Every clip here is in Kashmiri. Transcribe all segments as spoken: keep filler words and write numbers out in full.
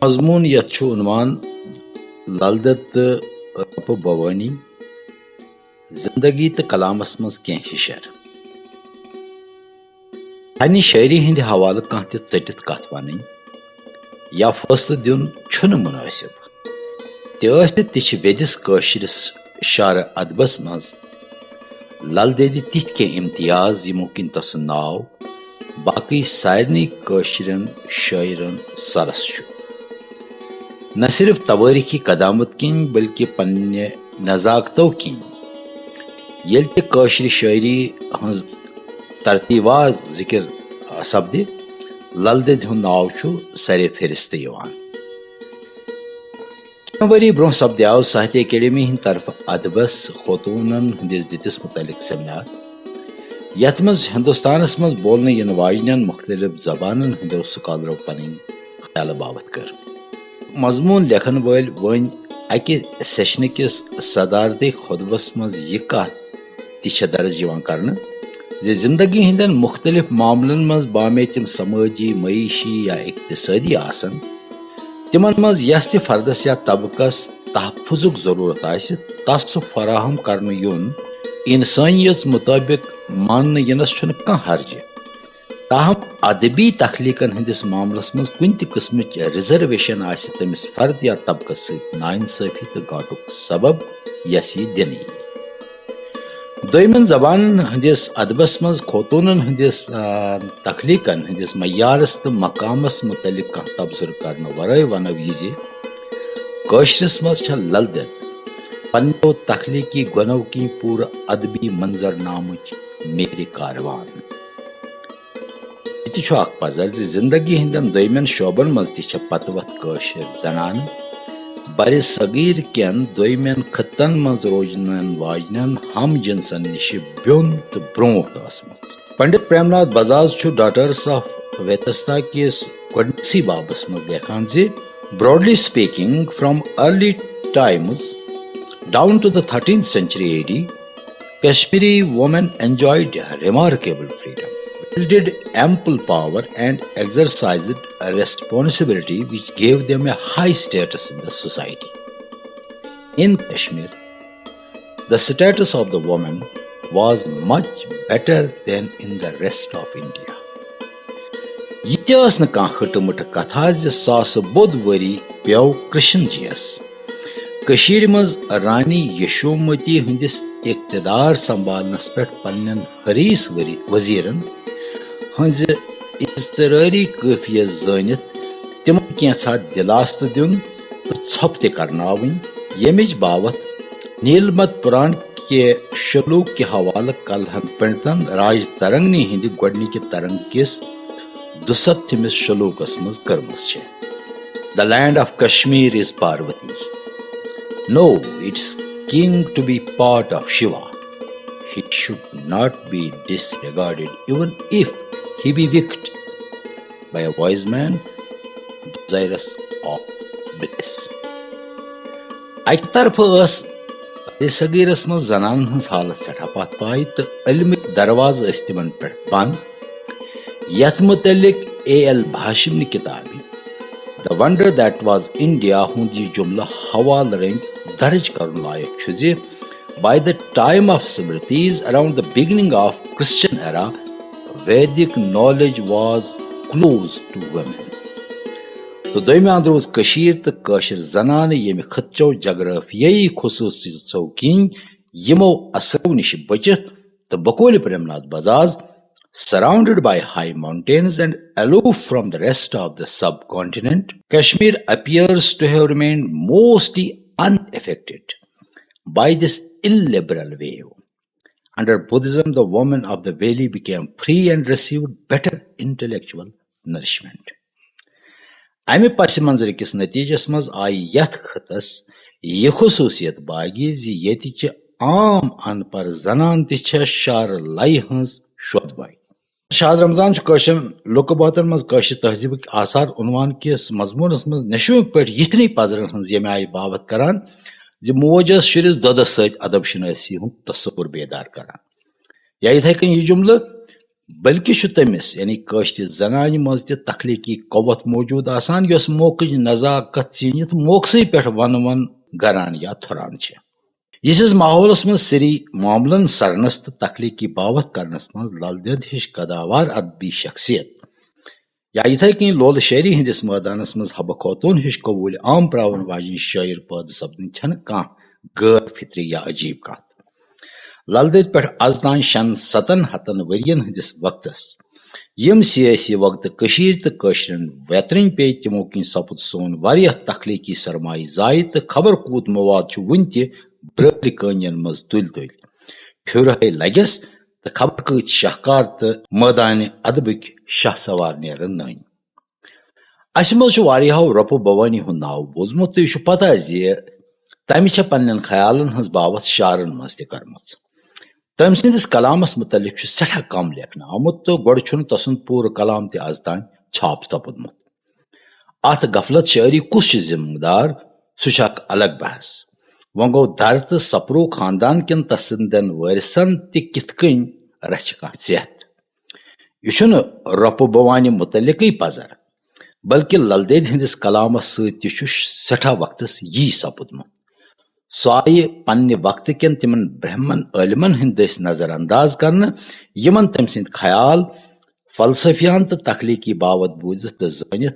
مضمون یتھ چھُ عنوان لل دٮ۪د تہٕ رۄپہٕ بھوٲنی، زندگی تہٕ کلامس منٛز کینٛہہ ہِشر۔ پننہِ شٲعری ہٕنٛدِ حوالہٕ کانٛہہ تہِ ژٔٹِتھ کتھ ونٕنۍ یا فٲصلہٕ دیُن چھُنہٕ مُنٲسِب۔ تہِ ٲسِتھ تہِ چھِ ویدِس کٲشرِس شعرٕ ادبس منٛز لل دٮ۪دِ تِتھۍ کینٛہہ امتیاز، یِمو کِنۍ تسُنٛد ناو باقٕے سارنٕے کٲشرٮ۪ن شٲعرن سرس چھُ۔ نہ صرف توٲریخی قدامت کِنۍ، بلکہ پننہِ نزاکتو کِنۍ۔ ییٚلہِ تہِ کٲشرِ شٲعری ہٕنٛز ترتیٖبوار ذِکِر سپدِ، لل دٮ۪دِ ہُنٛد ناو چھُ سرِ فہرست یِوان۔ کینٛہہ ؤری برٛونٛہہ سپدیو ساہتیہ اکیڈمی ہٕنٛدِ طرفہٕ ادبس خوتوٗنن ہٕنٛدِس دِتِس مُتعلق سیمینار، یتھ منٛز ہندوستانس منٛز بولنہٕ یِنہٕ واجنٮ۪ن مُختٔلِف زبانن ہٕنٛدیو سکالرو پنٕنۍ خیالہٕ باوتھ کٔر۔ مضموٗن لیکھن وٲلۍ ؤنۍ اکہِ سیشنہٕ کِس صدارتی خطبس منٛز یہِ کتھ تہِ چھےٚ درج یِوان کرنہٕ زِ زندگی ہٕنٛدٮ۪ن مُختٔلِف معاملن منٛز بامے تِم سمٲجی، معیشی یا اقتصٲدی آسن، تِمن منٛز یس تہِ فردس یا طبقس تحفظُک ضروٗرت آسہِ، تس سُہ فراہم کرنہٕ یُن انسٲنیت مطٲبق ماننہٕ یِنس چھُنہٕ کانٛہہ حرجہِ۔ تاہم، ادبی تخلیقن ہٕنٛدِس معاملس منٛز کُنہِ تہِ قٕسمٕچ ریزرویشن آسہِ تٔمِس فرد یا طبقس سۭتۍ ناانصٲفی تہٕ گاٹُک سبب، یس یہِ دِنہٕ یِیہِ۔ دوٚیمٮ۪ن زبانن ہٕنٛدِس ادبس منٛز خوتوٗنن ہٕنٛدِس، آ، تخلیقن ہٕنٛدِس معیارس تہٕ مقامس مُتعلق کانٛہہ تبصرٕ کرنہٕ ورٲے ونو یہِ زِ کٲشرِس منٛز چھےٚ لل دٮ۪د پننیو تخلیقی گۄنو کِنۍ پوٗرٕ ادبی منظرنامٕچ میرِ کاروان۔ یہِ تہِ چھُ اکھ پزر زِ زندگی ہٕنٛدٮ۪ن دوٚیمٮ۪ن شعبن منٛز تہِ چھےٚ پتہٕ وتھ کٲشِر زنانہٕ برِ صغیٖر کٮ۪ن دوٚیمٮ۪ن خطن منٛز روزنہٕ واجنٮ۪ن ہم جنسن نِشہِ بیوٚن تہٕ برٛونٛٹھ ٲسمٕژ۔ پنڈت پریم ناتھ بزاز چھُ ڈاٹرس آف ویتستا کِس گۄڈٕنِسٕے بابس منٛز لیکھان زِ، broadly speaking, from early times down to the thirteenth century A D, Kashmiri women enjoyed remarkable freedom, wielded ample power, and exercised a responsibility which gave them a high status in the society. In Kashmir, the status of the woman was much better than in the rest of India. یہِ تہِ ٲس نہٕ کانٛہہ ہٕٹہٕ مٕٹہٕ کتھا زِ ساسہٕ بوٚد ؤری پیوٚو کرشن جی یس کٔشیٖرِ منٛز رانی یشومتی ہٕنٛدِس اقتدار سنبھالنس پٮ۪ٹھ پننٮ۪ن حریص ؤری-، وزیرن ہٕنٛزِ اضطرٲری کٲفیت زٲنِتھ تِمن کینٛژھا دِلاسہٕ دیُن تہٕ ژھۄپہٕ تہِ کرناوٕنۍ، ییٚمِچ باوتھ نیلمت پُران کہِ شلوک کہِ حوالہٕ کلہن پنڈتن راج ترنگنی ہٕنٛدِ گۄڈنِکہِ ترنگ کِس دُسَتتھمِس شلوکس منٛز کٔرمٕژ چھےٚ۔ The land of Kashmir is Parvati. Know its king to be part of Shiva. He should not be disregarded even if he be wicked by a wise man desirous of bliss. اکہِ طرفہٕ ٲس برِ صغیرس منٛز زنانن ہٕنٛز حالت سٮ۪ٹھاہ پتھ پایہِ تہٕ علمٕکۍ دروازٕ ٲسۍ تِمن پٮ۪ٹھ بنٛد، یتھ متعلق اے ایل بھاشم نہِ کتابہِ The Wonder That Was India ہُنٛد یہِ جملہٕ حوالہٕ رٔنگۍ درج کرُن لایق چھُ زِ، by the time of Smritis, around the beginning of Christian era, Vedic knowledge was close to women. تہٕ دوٚیمہِ اندٕ روٗز کٔشیٖر تہٕ کٲشِر زنانہٕ ییٚمہِ خطچو جغرافیٲیی خصوٗصیژو کِنۍ یِمو اثرو نِش بٔچِتھ تہٕ بقولِ Prem Nath Bajaj surrounded by high mountains and aloof from the rest of the subcontinent, Kashmir appears to have remained mostly unaffected by this illiberal wave. Under Buddhism, the women of the valley became free and received better intellectual nourishment. امہِ پس منظرٕ کِس نتیجس منٛز آیہِ یتھ خطس یہِ خصوصیت باگہِ زِ ییٚتہِ چہِ عام ان پڑھ زنان تہِ چھےٚ شعر لایہِ ہٕنٛز شودباے۔ شاد رمضان چھُ کٲشرٮ۪ن لُکہٕ بٲتن منٛز کٲشرِ تہذیٖبٕکۍ آثار عنوان کِس مضموٗنس منٛز نیشوٗنۍ پٲٹھۍ یِتھنٕے پزرن ہٕنٛز ییٚمہِ آیہِ باوتھ کران زِ موج ٲس شُرِس دۄدس سۭتۍ ادب شنٲسی ہُنٛد تصور بیدار کران۔ یا یِتھے کٔنۍ یہِ جملہٕ، بلکہِ چھُ تٔمِس، یعنی کٲشرِ زنانہِ منٛز تہِ تخلیقی قوت موجود آسان، یۄس موقعٕچ نزاکت زیٖنِتھ موقعسٕے پٮ۪ٹھ ونہٕ ون گران یا تھُران چھِ۔ یِتھِس ماحولس منٛز سری معاملن سرنس تہٕ تخلیقی باوتھ کرنس منٛز لل دٮ۪د ہِش قداوار ادبی شخصیت، یا یِتھے کٔنۍ لولہٕ شٲعری ہٕنٛدِس مٲدانس منٛز حبہٕ خوتوٗن ہِش قبوٗل عام پراوَن واجیٚنۍ شٲعر پٲدٕ سپدٕنۍ چھنہٕ کانٛہہ غٲر فطری یا عجیٖب کتھ۔ لل دٮ۪دِ پٮ۪ٹھ از تام شٮ۪ن ستن ہتن ؤرین ہٕنٛدِس وقتس یِم سیٲسی وقتہٕ کٔشیٖرِ تہٕ کٲشرٮ۪ن ویترٕنۍ پیٚیہِ، تِمو کِنۍ سپُد سون واریاہ تخلیقی سرمایہِ ضایع تہٕ خبر کوٗت مواد چھُ وُنہِ تہِ برٲلۍ کٲنین منٛز تُلۍ تُلۍ۔ پھیُرہے لگٮ۪س تہٕ خبر کۭتۍ شاہکار تہٕ مٲدانہِ ادبٕکۍ شاہ سوار نیرن نٔنۍ۔ اسہِ منٛز چھُ واریاہو رۄپہٕ بھوانی ہُنٛد ناو بوٗزمُت تہٕ یہِ چھُ پتہ زِ تٔمۍ چھےٚ پننٮ۪ن خیالن ہٕنٛز باوتھ شعرن منٛز تہِ کٔرمٕژ۔ تٔمۍ سٕنٛدِس کلامس مُتعلق چھُ سٮ۪ٹھاہ کم لیکھنہٕ آمُت تہٕ گۄڈٕ چھُنہٕ تسُنٛد پوٗرٕ کلام تہِ از تام چھاپ سپُدمُت۔ اتھ غفلت شٲعری کُس چھُ ذمہٕ دار، سُہ چھُ اکھ الگ بحث۔ وۄنۍ گوٚو در تہٕ سپرو خاندان کٮ۪ن تسٕنٛدٮ۪ن وٲرثن تہِ کِتھ کٔنۍ رچھِ کانٛہہ ژیتھ۔ یہِ چھُنہٕ رۄپہٕ بھوانی مُتعلقٕے پزر، بلکہِ لل دٮ۪دِ ہٕنٛدِس کلامس سۭتۍ تہِ چھُ سٮ۪ٹھاہ وقتس یی سپُدمُت۔ سُہ آیہِ پننہِ وقتہٕ کٮ۪ن تِمن برہمن عٲلمن ہٕنٛدۍ دٔسۍ نظر انداز کرنہٕ، یِمن تٔمۍ سٕنٛدۍ خیال فلسفیان تہٕ تخلیقی باوتھ بوٗزِتھ تہٕ زٲنِتھ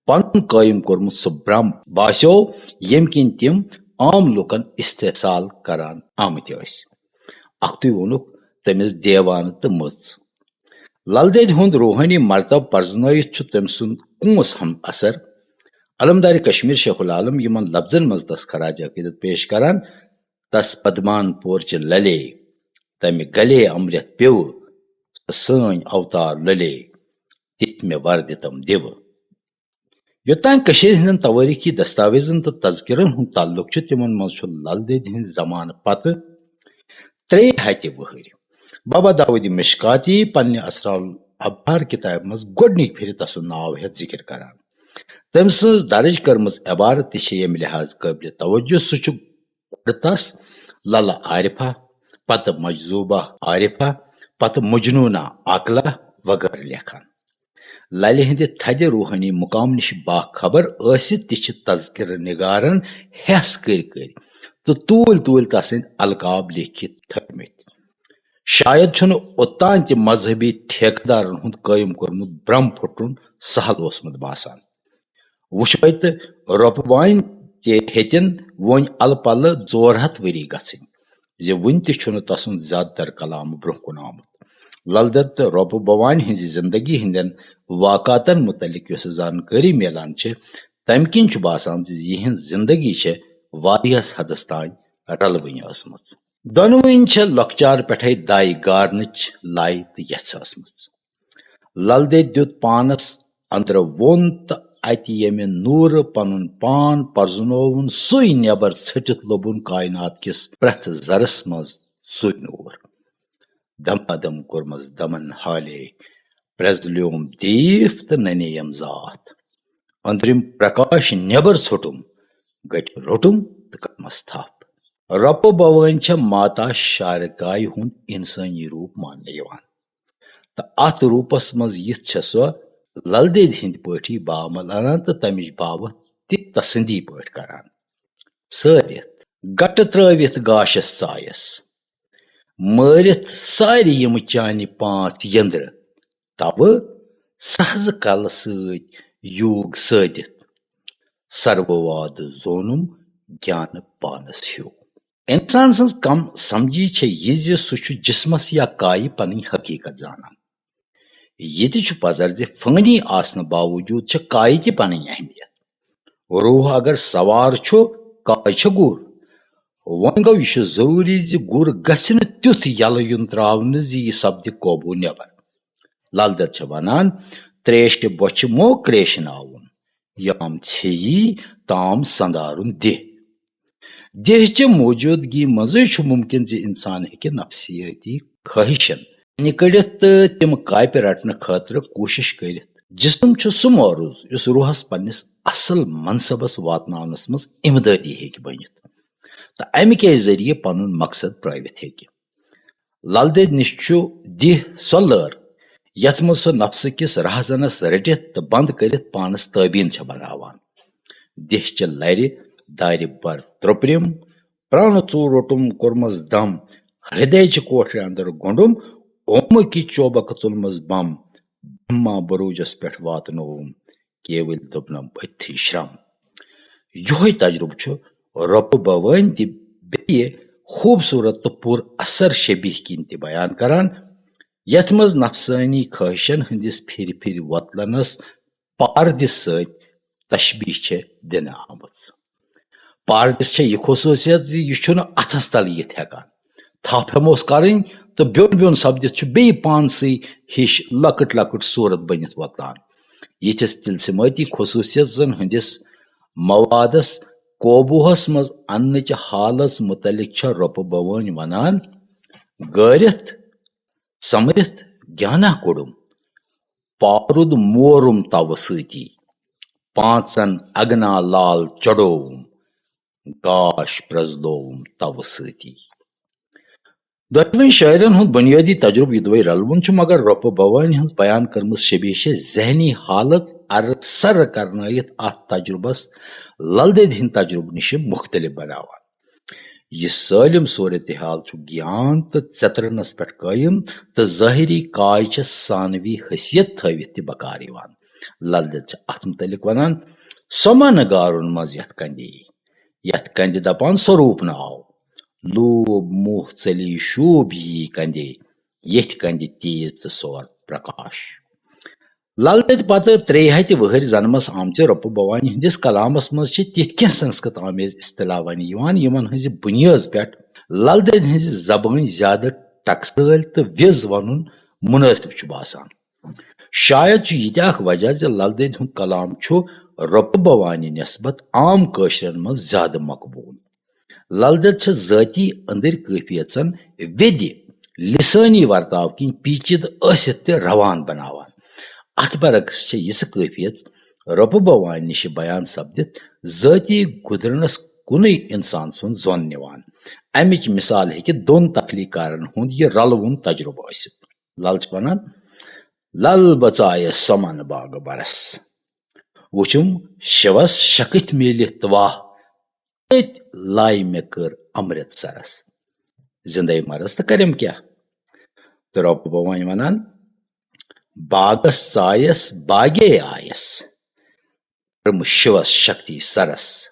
پنُن قٲیِم کوٚرمُت سُہ برٛم باسیو، ییٚمہِ کِنۍ تِم عام لوٗکن استحصال کران آمٕتۍ ٲسۍ۔ اکھتُے ووٚنُکھ تٔمِس دیوانہٕ تہٕ مٔژ۔ لل دٮ۪دِ ہُنٛد روحٲنی مرتبہٕ پرزنٲوِتھ چھُ تٔمۍ سُنٛد کونٛس ہم اثر علمدار کشمیر شیخ العالم یِمن لفظن منٛز تس خراج عقیدت پیش کران، "تس پدمان پور چہِ للے، تمہِ گلے امرت پیو، سۄ سٲنۍ اوتار للے، تِتھ مےٚ ور دِتم دِوٕ۔" یوٚتام کٔشیٖرِ ہٕنٛدٮ۪ن توٲریٖخی دستاویزن تہٕ تذکرن ہُنٛد تعلق چھُ، تِمن منٛز چھُ لل دٮ۪دِ ہٕنٛدِ زمانہٕ پتہٕ ترٛیٚیہِ ہتہِ وٕہٕرۍ بابا داوودِ مشکاتی پننہِ اسرار الابحار کتابہِ منٛز گۄڈنِکۍ پھِرِ تسُنٛد ناو ہٮ۪تھ ذِکر کران۔ تٔمۍ سٕنٛز درج کٔرمٕژ عبارت تہِ چھِ ییٚمہِ لحاظ قٲبلِ توجہ۔ سُہ چھُ گۄڈٕ تس للہ عارفہ، پتہٕ مجذوبہ عارفہ، پتہٕ مجنونہ عاقلہ وغٲرٕ لیکھان۔ للہِ ہٕنٛدِ تھدِ روحٲنی مقام نِش باخبر ٲسِتھ تہِ چھِ تذکرٕ نگارن ہٮ۪س کٔرۍ کٔرۍ تہٕ توٗلۍ توٗلۍ تسٕنٛدۍ القاب لیکھِتھ تھٲومٕتۍ۔ شاید چھُنہٕ اوٚتام تہِ مذہبی ٹھیکہٕ دارن ہُنٛد قٲیِم کوٚرمُت برم پھُٹرُن سہل اوسمُت باسان۔ وُچھوے تہٕ رۄپہٕ بھوانی تہِ ہیٚتِن وۄنۍ الہٕ پلہٕ ژور ہتھ ؤری گژھٕنۍ زِ وُنہِ تہِ چھُنہٕ تسُنٛد زیادٕ تر کلام برٛونٛہہ کُن آمُت۔ لل دٮ۪د تہٕ رۄپہٕ بھوانی ہٕنٛزِ زندگی ہٕنٛدٮ۪ن واقعاتن مُتعلق یۄسہٕ زانکٲری میلان چھِ، تمہِ کِنۍ چھُ باسان زِ یِہٕنٛز زندگی چھےٚ واریاہس حدس تام رلوٕنۍ ٲسمٕژ۔ دۄنوٕنۍ چھےٚ لۄکچار پٮ۪ٹھے دایہِ گارنٕچ لایہِ تہٕ یژھِ ٲسمٕژ۔ لل دٮ۪دِ دیُت پانس أنٛدرٕ ووٚن تہٕ اتہِ ییٚمہِ نوٗرٕ پنُن پان پرزنووُن، سُے نٮ۪بر ژھٔٹِتھ لوٚبُن کائنات کِس پرٛٮ۪تھ ذرس منٛز سُے نوٗر۔ دمادم کوٚرمس دمن حالے، پرٛزلیوم دیٖپ تہٕ ننییم ذات۔ أنٛدرِم پرکاش نٮ۪بر ژھوٚٹُم، گٹہِ روٚٹُم تہٕ کٔرمس تھپھ۔ رۄپہٕ بوٲنۍ چھےٚ ماتا شارکایہِ ہُنٛد انسٲنی روٗپ ماننہٕ یِوان۔ تہٕ اتھ روٗپس منٛز یِتھ چھےٚ سۄ لل دٮ۪دِ ہٕنٛدِ پٲٹھی باعمل انان تہٕ تمِچ باوتھ تہِ تسٕنٛدی پٲٹھۍ کران۔ سٲرِتھ، گٹہٕ ترٲوِتھ گاشس ژایس، مٲرِتھ سارِ یِم چانہِ پانٛژھ یندرٕ، توٕ سہزٕ کلہٕ سۭتۍ یوٗگ سٲدِتھ، سروٕ وادٕ زونُم گیانہٕ پانس ہیوٗ۔ انسان سٕنٛز کم سمجھی چھےٚ یہِ زِ سُہ چھُ جسمس یا کایہِ پنٕنۍ حقیقت زانان۔ یہِ تہِ چھُ پزر زِ فٲنی آسنہٕ باوجود چھےٚ کایہِ تہِ پنٕنۍ اہمیت۔ روح اگر سوار چھُ، کاے چھےٚ گُر۔ وۄنۍ گوٚو، یہِ چھُ ضروٗری زِ گُر گژھِ نہٕ تیُتھ یلہٕ یُن تراونہٕ زِ یہِ سپدِ قوبوٗ نٮ۪بر۔ لل دٮ۪د چھےٚ ونان، "تریشہِ بۄچھِ مو کرٛیشناوُن، یام ژھیٚیی تام سندارُن دِہ۔" دِہ چہِ موجودگی منٛزٕے چھُ ممکن زِ انسان ہیٚکہِ نفسیٲتی خٲہشن نِکٔڑِتھ تہٕ تِم کاپہِ رٹنہٕ خٲطرٕ کوٗشش کٔرِتھ۔ جسم چھُ سُہ معروض یُس روحس پننِس اصل منصبس واتناونس منٛز امدادی ہیٚکہِ بٔنِتھ تہٕ امہِ کے ذٔریعہٕ پنُن مقصد پرٲوِتھ ہیٚکہِ۔ لل دٮ۪دِ نِش چھُ دِہ سۄ لٲر، یتھ منٛز سۄ نفسہٕ کِس رہزنس رٔٹِتھ تہٕ بند کٔرِتھ پانس تٲبیٖن چھےٚ بناوان۔ دیہہ چہِ لرِ دارِ بر ترٛوپرِم، پرانہٕ ژوٗر روٚٹُم کوٚرمس دم، ہردے چہِ کوٹھرِ اندر گوٚنڈُم، اومہٕ کہِ چوبکہٕ تُلمس بم، برہما بروجس پٮ۪ٹھ واتنووُم، کیوٕلۍ دوٚپنم أتھی شرم۔ یِہوٚے تجربہٕ چھُ رۄپہٕ بوٲنۍ تہِ بیٚیہِ خوٗبصوٗرت تہٕ پُر اثر شبیہ کِنۍ تہِ بیان کران، یتھ منٛز نفسٲنی خٲہشن ہٕنٛدِس پھِرِ پھِرِ وۄتلنس پاردِس سۭتۍ تشبیہ چھےٚ دِنہٕ آمٕژ۔ پاردِس چھےٚ یہِ خصوٗصیت زِ یہِ چھُنہٕ اتھس تل یِتھ ہٮ۪کان۔ تھپھ ہٮ۪موس کرٕنۍ تہٕ بیوٚن بیوٚن سپدِتھ چھُ بیٚیہِ پانسٕے ہِش لۄکٕٹ لۄکٕٹ صوٗرت بٔنِتھ وۄتلان۔ یِتھِس تِلسِمٲتی خصوٗصیژن ہٕنٛدِس موادس قوبوٗہس منٛز اننٕچہِ حالژ مُتعلق چھےٚ رۄپہٕ بوٲنۍ ونان، گٲرِتھ، سمرِتھ گیانہ کوٚڑُم، پارُد مورُم توٕ سۭتی، پانٛژن اگنا لال چڑووُم، گاش پرزلووُم توٕ سۭتی۔ دۄشوٕنی شٲعرن ہُنٛد بُنیٲدی تجربہٕ یِدوے رلوُن چھُ، مگر رۄپہٕ بوٲنۍ ہٕنٛز بیان کٔرمٕژ شبیہ چھِ ذہنی حالژ ارٕ سرٕ کرنٲوِتھ اتھ تجربس لل دٮ۪دِ ہٕنٛدِ تجربہٕ نِش مُختٔلِف بناوان۔ یہِ سٲلِم صورتحال چھُ گیان تہٕ ژِترنس پٮ۪ٹھ قٲیِم، تہٕ ظٲہری کاے چھِ ثانوی حیثیت تھٲوِتھ تہِ بکار یِوان۔ لل دٮ۪د چھِ اتھ مُتعلق ونان، سۄمہ نہٕ گارُن منٛز یتھ کندِ، یتھ کندِ دپان سوروٗپ ناو، لوٗب موہ ژٔلی شوٗب یی کندے، یتھۍ کندِ تیز تہٕ سور پرکاش۔ لل دٮ۪دِ پتہٕ ترٛیٚیہِ ہتہِ وٕہٕرۍ زنمس آمژِ رۄپہٕ بوانہِ ہٕنٛدِس کلامس منٛز چھِ تِتھۍ کینٛہہ سنسکرت آمیز اصطلاح ونہِ یِوان، یِمن ہٕنٛزِ بُنیٲز پٮ۪ٹھ لل دٮ۪دِ ہٕنٛزِ زبٲنۍ زیادٕ ٹکسٲلۍ تہٕ وِز ونُن مُنٲسِب چھُ باسان۔ شاید چھُ یہِ تہِ اکھ وجہ زِ لل دٮ۪دِ ہُنٛد کلام چھُ رۄپہٕ بوانہِ نسبت عام کٲشرٮ۪ن منٛز زیادٕ مقبوٗل۔ لل دٮ۪د چھِ ذٲتی أنٛدٕرۍ کٲفیژن ویدِ لسٲنی ورتاو کِنۍ پیچیدٕ ٲسِتھ تہِ روان بناوان۔ اتھ برعکس چھِ یِژھ کٲفیژ رۄپہٕ بوانہِ نِش بیان سپدِتھ ذٲتی گُزرنس کُنُے انسان سُنٛد زوٚن نِوان۔ امِچ مثال ہیٚکہِ دۄن تخلیٖق کارن ہُنٛد یہِ رلوُن تجربہٕ ٲسِتھ۔ لل چھِ ونان، لل بہٕ ژایس سۄمن باغہٕ برس، وُچھُم شِوس شکٕتھ میٖلِتھ تہٕ واہ، تٔتۍ لایہِ مےٚ کٔر امرت سرس۔ زندے مرس تہٕ کریم کیٛاہ؟ تہٕ رۄپہٕ بوٲنۍ ونان، باغس ژایس باغے آیس، کٔرم شِوس شکتی سرس،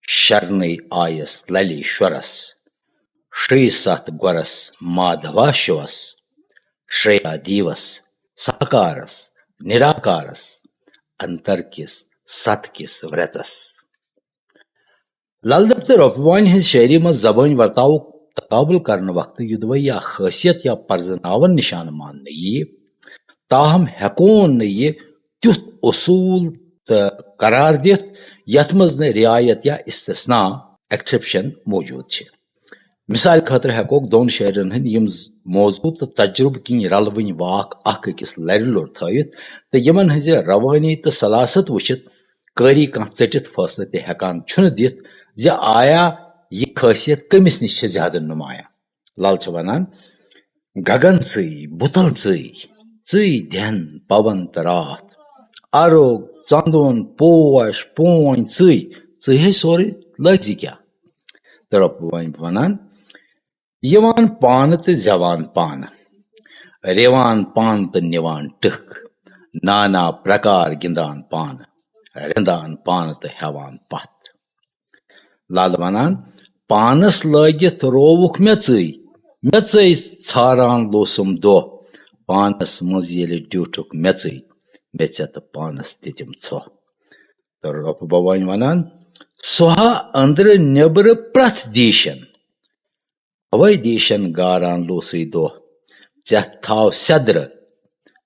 شرنٕے آیس للیشورس، شرٛی ستھ گۄرس مادھوا شِوس، شرٛیا دیوس، ساکارس، نراکارس، انتر کِس ست کِس ورتس۔ لل دٮ۪د تہٕ رۄپہٕ بوانہِ ہٕنٛز شٲعری منٛز زبٲنۍ ورتاوُک تقابل کرنہٕ وقتہٕ یُدوے یا خٲصیت یا پرزناون نشانہٕ ماننہٕ یِیہِ، تاہم ہٮ۪کون نہٕ یہِ تیُتھ اصوٗل تہٕ قرار دِتھ یتھ منٛز نہٕ رعایت یا استثناء، ایکسپشن، موجود چھِ۔ مثال خٲطرٕ ہٮ۪کوکھ دۄن شٲعرن ہٕنٛدۍ یِم ز-، موضوع تہٕ تجربہٕ کِنۍ رلوٕنۍ واکھ اکھ أکِس لرِ لوٚر تھٲوِتھ تہٕ یِمن ہٕنٛزِ روٲنی تہٕ سلاست وٕچھِتھ قٲری کانٛہہ ژٔٹِتھ فٲصلہٕ تہِ ہٮ۪کان چھُنہٕ دِتھ زِ آیا یہِ خٲصیت کٔمِس نِش چھِ زیادٕ نمایاں۔ لل چھِ ونان، گگن ژٕے، بُتل ژٕے، ژٕے دھٮ۪ن، پون تہٕ راتھ، اروگ، ژندُن، پوش، پونۍ، ژٕے، ژٕے ہے سورُے، لٲگۍ زِ کیٛاہ؟ تہٕ رۄپہٕ وۄنۍ ونان، یِوان پانہٕ تہٕ زٮ۪وان پانہٕ، رِوان پانہٕ تہٕ نِوان ٹٕکھ، نانا پرکار گِنٛدان پانہٕ، رِنٛدان پانہٕ تہٕ ہٮ۪وان پتھ۔ لل ونان، پانس لٲگِتھ رووُکھ مےٚ ژٕے، مےٚ ژٕے ژھاران لوسُم دۄہ، پانس منٛز ییٚلہِ ڈیوٗٹھُکھ مےٚ ژٕے، مےٚ ژےٚ تہٕ پانس دِتِم ژھۄہ۔ تہٕ رۄپہٕ بوٲنۍ ونان، سۄ ہا أنٛدرٕ نیٚبرٕ پرٛٮ۪تھ دیٖشن، اوے دیٖشن گاران لوسٕے دۄہ، ژےٚ تھاو سیٚدرٕ،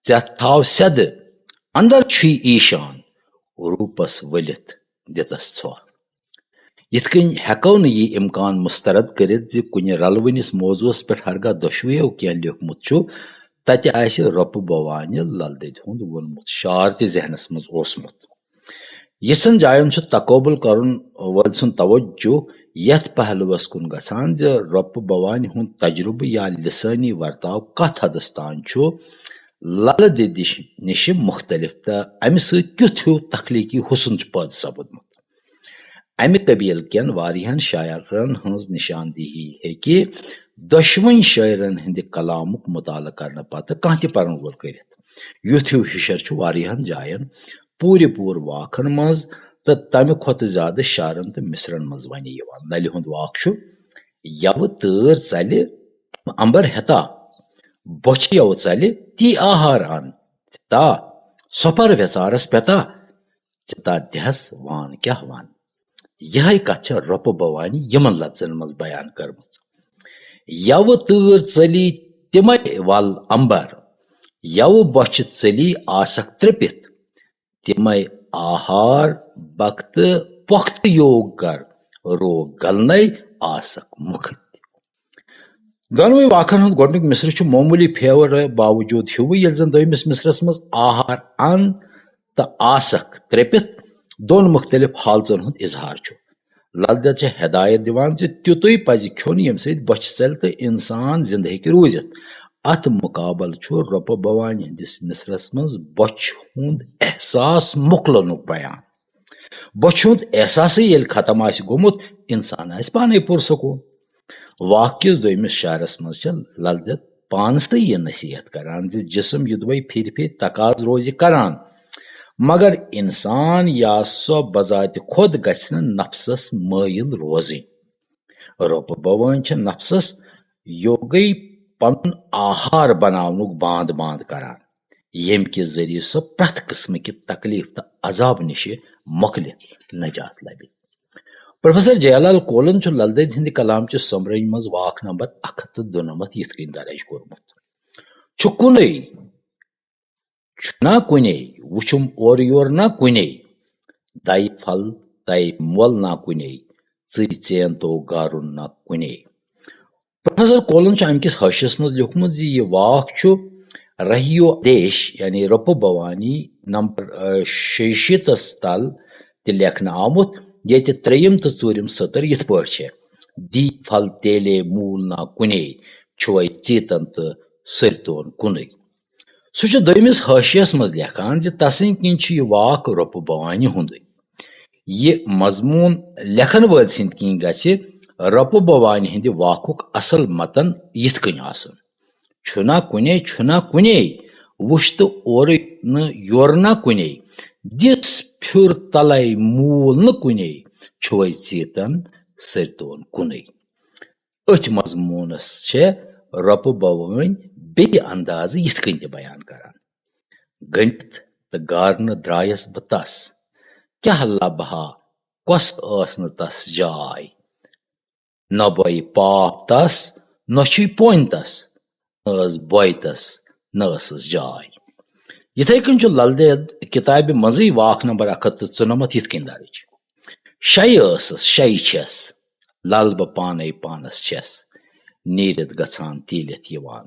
ژےٚ تھاو سیٚدٕ، اندر چھُے ایٖشان، روٗپس ؤلِتھ دِتس ژھۄہ۔ یِتھ کٔنۍ ہٮ۪کو نہٕ یہِ اِمکان مسترد کٔرِتھ زِ کُنہِ رلوٕنِس موضوعس پٮ۪ٹھ ہرگاہ دۄشوٕیو کینٛہہ لیوٗکھمُت چھُ، تتہِ آسہِ رۄپہٕ بوانہِ لل دٮ۪دِ ہُنٛد ووٚنمُت شعر تہِ ذہنس منٛز اوسمُت۔ یِژھن جاین چھُ تقابل کرُن وٲلۍ سُنٛد توجہ یتھ پہلوس کُن گژھان زِ رۄپہٕ بوانہِ ہُنٛد تجربہٕ یا لسٲنی ورتاو کتھ حدس تام چھُ لل دٮ۪دِ نِش مُختٔلِف تہٕ اَمہِ سۭتۍ کیُتھ ہیوٗ تخلیٖقی حُسن چھُ پٲدٕ سپُدمُت۔ اَمہِ قبیٖلہٕ کٮ۪ن واریاہن شاعرن ہٕنٛز نِشاندِہی ہیٚکہِ دۄشوٕنۍ شٲعرن ہٕنٛدِ کلامُک مُطالعہٕ کرنہٕ پتہٕ کانٛہہ تہِ پرن وول کٔرِتھ۔ یُتھ ہیوٗ ہِشر چھُ واریاہن جاین پوٗرِ پوٗرٕ واکھن منٛز تہٕ تَمہِ کھۄتہٕ زیادٕ شعرن تہٕ مِصرن منٛز وَنہِ یِوان۔ للہِ ہُنٛد واکھ چھُ، یَوٕ تۭر ژَلہِ اَمبر ہیٚتا، بۄچھِ یَوٕ ژَلہِ تی آہار اَن، ژےٚ تا سۄپر وٮ۪ژارس پٮ۪تا، ژےٚ تا دِہس وان کیٛاہ وَن۔ یِہے کتھ چھےٚ رۄپہٕ بھوانی یِمن لفظن منٛز بیان کٔرمٕژ۔ یَوٕ تۭر ژٔلی تِمے ول اَمبر، یَوٕ بۄچھِ ژٔلی آسکھ ترٛپِتھ، تِمے آہار بختہٕ پۄختہٕ یوگ کر، روگ گلنے آسکھ مُکھٕتۍ۔ دۄنوٕے واکھن ہُنٛد گۄڈٕنیُک مصرٕ چھُ معموٗلی پھیرٕ باوجوٗد ہیوٗ، ییٚلہِ زن دوٚیمِس مصرس منٛز آہار اَن تہٕ آسکھ ترٛپِتھ دۄن مُختٔلِف حالژن ہُنٛد اظہار چھُ۔ لل دٮ۪د چھےٚ ہدایت دِوان زِ تیُتُے پزِ کھیوٚن، ییٚمہِ سۭتۍ بۄچھِ ژلہِ تہٕ انسان زِندٕ ہیٚکہِ روٗزِتھ۔ اتھ مُقابل چھُ رۄپہٕ بھوانۍ ہٕنٛدِس مصرس منٛز بۄچھِ ہُنٛد احساس مۄکلنُک بیان۔ بۄچھِ ہُنٛد احساسٕے ییٚلہِ ختم آسہِ گوٚمُت، انسان آسہِ پانے پُرسکوٗن۔ واکھ کِس دوٚیمِس شعرس منٛز چھےٚ لل دٮ۪د پانسٕے یہِ نصیحت کران زِ جسم یُدوے پھِرِ پھِرِ تقاضہٕ روزِ کران، مگر انسان یا سۄ بذات خود گژھِ نہٕ نفسس مٲیِل روزٕنۍ۔ رۄپہٕ بوٲنۍ چھےٚ نفسس یوگے پنُن آہار بناونُک باند باند کران، ییٚمہِ کہِ ذٔریعہٕ سۄ پرٛٮ۪تھ قٕسمٕکہِ تکلیف تہٕ عذاب نِشہِ مۄکلِتھ نجات لبہِ۔ پروفیسر جیالال کولن چھُ لل دٮ۪دِ ہٕنٛدِ کلام چہِ سۄمبرٲنۍ منٛز واکھ نمبر اکھ ہتھ تہٕ دُنمتھ یِتھ کٔنۍ درج کوٚرمُت، چھُ کُنُے، چھُنا کُنے، وُچھُم اورٕ یور نا کُنے، دَے پھل تَے مۄل نا کُنے، ژٕے ژین تو گارُن نا کُنے۔ پروفیسر کولن چھُ اَمہِ کِس حٲشیس منٛز لیوٗکھمُت زِ یہِ واکھ چھُ رہیو دیش، یعنی رۄپہٕ بھوانی نمبر، آ، شیٚیہِ شیٖتس تل تہِ لیکھنہٕ آمُت، ییٚتہِ ترٛیٚیِم تہٕ ژوٗرِم سطر یِتھ پٲٹھۍ چھِ، دی پھل تیلے موٗل نا کُنے، چھُوے ژیتن تہٕ سٔرتون کُنُے۔ سُہ چھُ دوٚیمِس حٲشیس منٛز لیکھان زِ تسٕنٛدۍ کِنۍ چھُ یہِ واکھ رۄپہٕ بھوانہِ ہُنٛدُے۔ یہِ مضموٗن لیکھن وٲلۍ سٕنٛدۍ کِنۍ گژھِ رۄپہٕ بھوانہِ ہٕنٛدِ واکھُک اصل متن یِتھ کٔنۍ آسُن، چھُنا کُنے، چھُنا کُنے، وُچھ تہٕ اورٕ نہٕ یورٕ نا کُنے، دِس پھیُر تلے موٗل نہٕ کُنے، چھُوے ژیتن سٔرتون کُنُے۔ أتھۍ مضموٗنس چھےٚ رۄپہٕ بوٲنۍ بیٚیہِ اندازٕ یِتھ کٔنۍ تہِ بیان کران، گٔنڈِتھ تہٕ گارنہٕ درٛایس بہٕ تس، کیٛاہ لبہٕ ہا، کۄس ٲس نہٕ تس جاے؟ نہ بۄیہِ پاپھ تس، نہ چھُے پوٚنۍ تس، نہ ٲس بۄیہِ تس، نہ ٲسٕس جاے۔ یِتھے کٔنۍ چھُ لل دٮ۪د کِتابہِ منٛزٕے واکھ نمبر اکھ ہتھ تہٕ ژُنمتھ یِتھ کٔنۍ درٕج، شے ٲسٕس، شے چھَس، لل بہٕ پانے پانس چھَس، نیٖرِتھ گژھان تیٖلِتھ یِوان،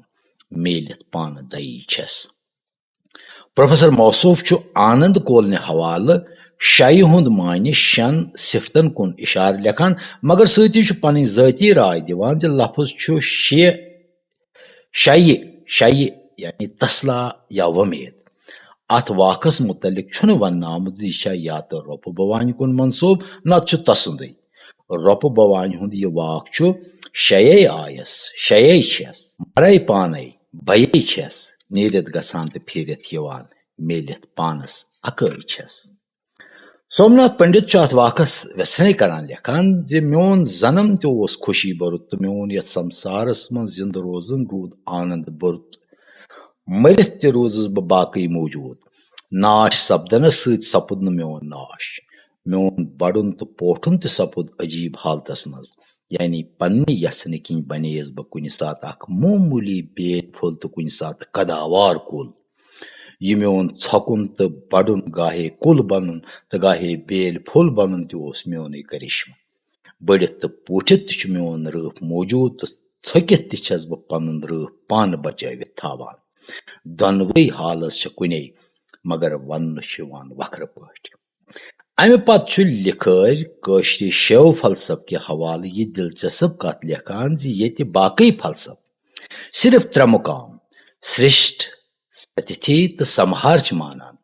میٖلِتھ پانہٕ دَیی چھَس۔ پروفیسر موصوف چھُ آنند کولنہِ حوالہٕ شے ہُنٛد معنی شٮ۪ن صفتن کُن اِشارٕ لیکھان، مگر سۭتی چھُ پنٕنۍ ذٲتی راے دِوان زِ لفظ چھُ شے، شے، شے، یعنی تسلا یا وۄمید۔ اتھ واکھس متعلق چھُنہٕ وننہٕ آمُت زِ یہِ چھا یا تہٕ رۄپہٕ بوانہِ کُن منسوب، نتہٕ چھُ تسُندُے۔ رۄپہٕ بوانہِ ہُنٛد یہِ واکھ چھُ، شے آیس، شے چھَس، مرے پانے، بَیے چھَس، نیٖرِتھ گژھان تہٕ پھیٖرِتھ یِوان، میٖلِتھ پانس اکٲے چھَس۔ سومناتھ پنڈت چھُ اتھ واکھس ویژھنے کران لیکھان زِ میون زنم تہِ اوس خوشی بوٚرُت تہٕ میون یتھ سمسارس منٛز زندٕ روزُن روٗد آنند بوٚرُت۔ مٔرِتھ تہِ روٗزُس بہٕ باقٕے موجود۔ ناش سپدنس سۭتۍ سپُد نہٕ میون ناش۔ میون بڑُن تہٕ پوٹھُن تہِ سپُد عجیب حالتس منٛز، یعنی پننہِ یژھنہٕ کِنۍ بنییس بہٕ کُنہِ ساتہٕ اکھ معموٗلی بیل پھوٚل تہٕ کُنہِ ساتہٕ قداوار کُل۔ یہِ میون ژھۄکُن تہٕ بڑُن، گاہے کُل بنُن تہٕ گاہے بیل پھوٚل بنُن تہِ اوس میونُے کرشمہٕ۔ بٔڑِتھ تہٕ پوٗٹھِتھ تہِ چھُ میون رٲف موجود تہٕ ژھۄکِتھ تہِ چھَس بہٕ پنُن رٲف پانہٕ بچٲوِتھ تھاوان۔ دۄنوَے حالژ چھےٚ کُنے، مگر وننہٕ چھُ یِوان وکھرٕ پٲٹھۍ۔ امہِ پتہٕ چھُ لِکھٲرۍ کٲشرِ شیو فلسفہٕ کہِ حوالہٕ یہِ دلچسپ کتھ لیکھان زِ ییٚتہِ باقٕے فلسفہٕ صرف ترٛےٚ مقام، سرشٹ، ستتھی تہٕ سمہار چھِ مانان،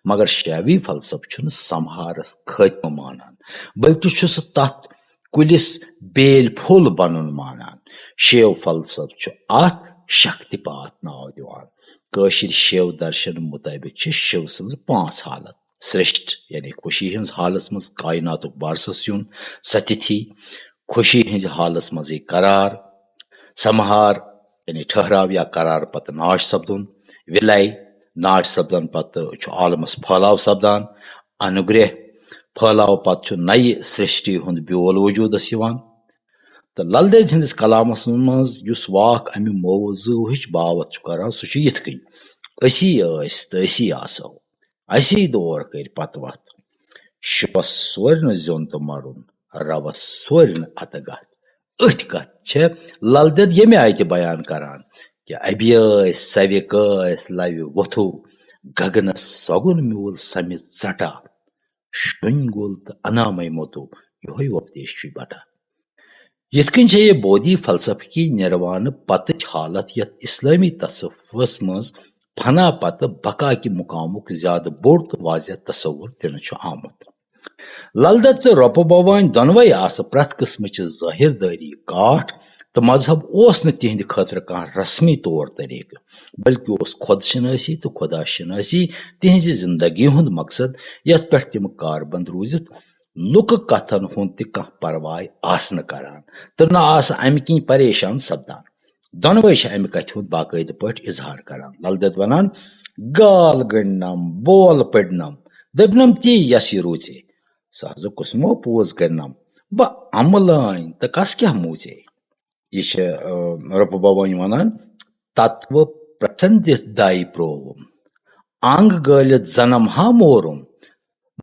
مگر شیوی فلسفہٕ چھُنہٕ سمہارس خٲتمہٕ مانان، بلکہِ چھُ سُہ تتھ کُلِس بیلۍ پھوٚل بنُن مانان۔ شیو فلسفہٕ چھُ اتھ شکتی پاتھ ناو دِوان۔ کٲشِر شیو درشن مطٲبق چھِ شیو سٕنٛز پانٛژھ حالت: سرشٹ یعنی خوشی ہٕنٛز حالس منٛز کائناتُک بارسس یُن، ستتھی خوشی ہٕنٛزِ حالس منٛزٕے قرار، سمہار یعنی ٹھہراو یا قرار پتہٕ ناش سپدُن، ولے ناش سپدن پتہٕ چھُ عالمس پھٲلاو سپدان، انوگرہ پھٲلاو پتہٕ چھُ نَیہِ سرشٹی ہُنٛد بیول وجودس یِوان۔ تہٕ لل دٮ۪د ہٕنٛدِس کلامس منٛز یُس واکھ امہِ موضوعٕچ باوتھ چھُ کران، سُہ چھُ یِتھ کٔنۍ: أسی ٲسۍ تہٕ أسی آسو، اسی دور کٔرۍ پتہٕ وتھ، شِوس سورِ نہٕ زیُن تہٕ مرُن، رَوَس سورِ نہٕ اَتہٕ گَتھ۔ أتھۍ کَتھ چھےٚ لل دٮ۪د ییٚمہِ آیہِ تہِ بیان کران کہِ ابی ٲسۍ، سوِ کٲسۍ، لَوِ وۄتھو، گگنس سۄگُن میوٗل سَمہِ ژٹا، شُنۍ گُل تہٕ انامے موتو، یِہوٚے وۄپدیش چھُے بٹا۔ یِتھ کٔنۍ چھےٚ یہِ بودھی فلسفہٕ کی نِروانہٕ پتٕچ حالت، یَتھ اسلٲمی تصوفس منٛز فنا پتہٕ بقا کہِ مقامُک زیادٕ بوٚڑ تہٕ واضح تصور دِنہٕ چھُ آمُت۔ لل دٮ۪د تہٕ رۄپہٕ بھوٲنۍ دۄنوَے آسہٕ پرٛٮ۪تھ قٕسمٕچہِ ظٲہِر دٲری کاٹھ، تہٕ مذہب اوس نہٕ تِہنٛدِ خٲطرٕ کانٛہہ رسمی طور طریقہٕ، بلکہِ اوس خۄد شنٲسی تہٕ خۄدا شنٲسی تِہنٛزِ زندگی ہُنٛد مقصد، یَتھ پٮ۪ٹھ تِم کاربند روٗزِتھ لُکہٕ کتھن ہُنٛد تہِ کانٛہہ پرواے آسنہٕ کران، تہٕ نہ آسہٕ امہِ کِنۍ پریشان سپدان۔ دۄنوَے چھِ امہِ کتھِ ہُنٛد باقٲعدٕ پٲٹھۍ اظہار کران۔ لل دٮ۪د ونان، گال گٔنڈنم، بول پٔڑنم، دٔپنم تی یس یہِ روٗزے۔ سُہ حظ کُس مو پوز کرنم، بہٕ عملٲنۍ تہٕ کس کیٛاہ موٗزے۔ یہِ چھِ، آ، رۄپہٕ بابٲنۍ ونان، تتوٕ پرژھن دِتھ دایہِ پرووُم، انگ گٲلِتھ زنم ہا مورُم،